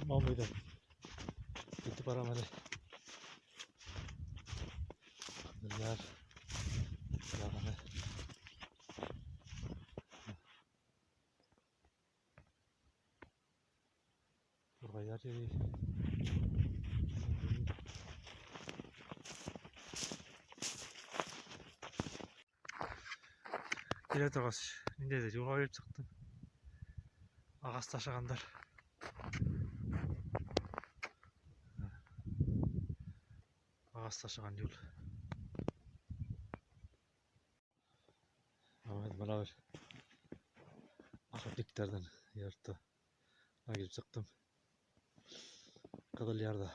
Мамыйҙан китеп барам әле. Ҡыҙылъяр яғына. Турғайҙар йөрөй. Килә торғас, ниндәйҙер юлға килеп сыҡтым. Ағас ташығандар. Ағас ташыған юл. Бына бер охотниктарҙың йорто. Килеп сыҡтым. Ҡыҙылъярҙа.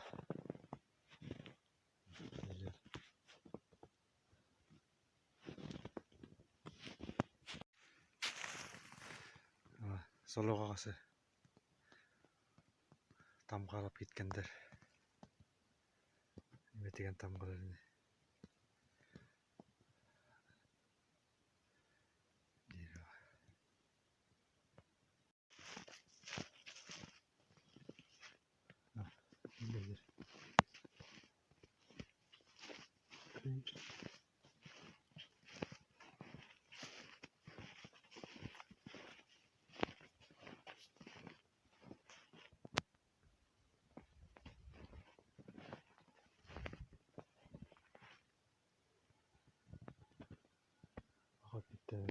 Ҡыҙылъяр. Солоҡ ағасы. Тамғалап киткәндәр. Нимә тигән тамғалар ине? Дерево. Ниндәйҙер. Охотниктар.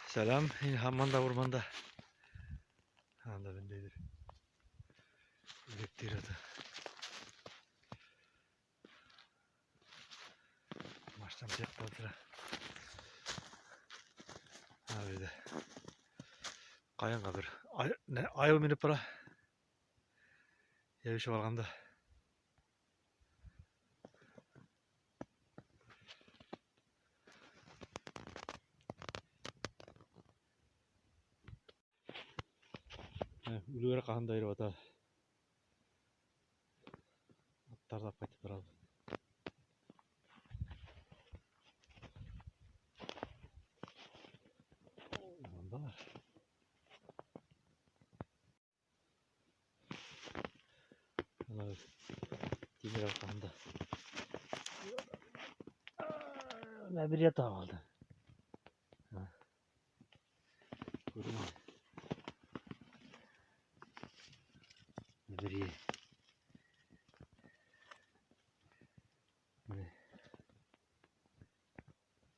Сәләм, һин һаман да урманда. Анда ниндәйҙер үлектәр ята. Машинам тияҡта ултыра. Ана бер ҡайынға бер айыу менеп бара. Йәбешеп алған да. Үлек арҡаһында йөрөп ята. Аттар ҙа ҡайтып бара. Урмандалар. Ана тимер арҡаһында. Бер ята ҡалды. Күренмәй. Бер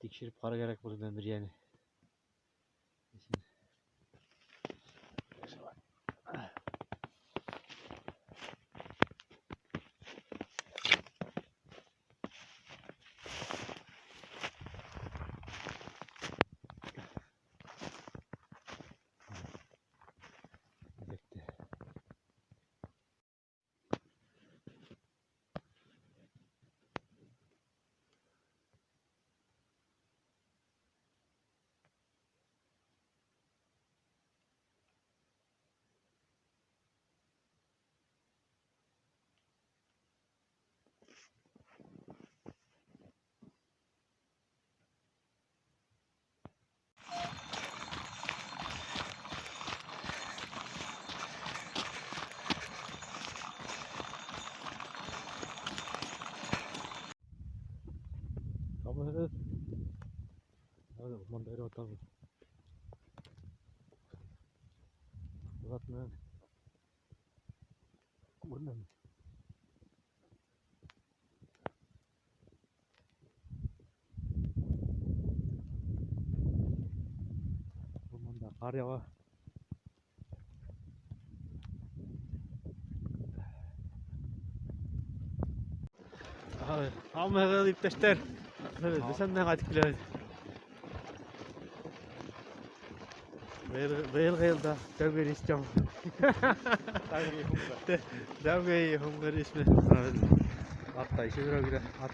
тикшереп ҡарар кәрәк был мәмерйәне. Урманда йөрөп ятабыҙ. Булат менән күренәме? Урманда ҡар яуа. Һаумыһығыҙ, иптәштәр. Беҙ бесәндән ҡайтып киләбеҙ. Быйылғы йылда тәүге рейс. Тәүге һуңғы рейс менән. Атта ишеп берәү килә. Ат.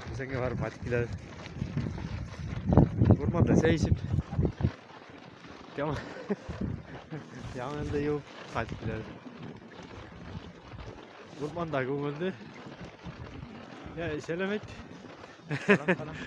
Бесәнгә барып ҡайтып киләбеҙ. Урманда сәй эсеп. Яңы йыуып ҡайтып киләбеҙ. Урманда күңелле. Йә, сәләм әйт. Сәләм, сәләм.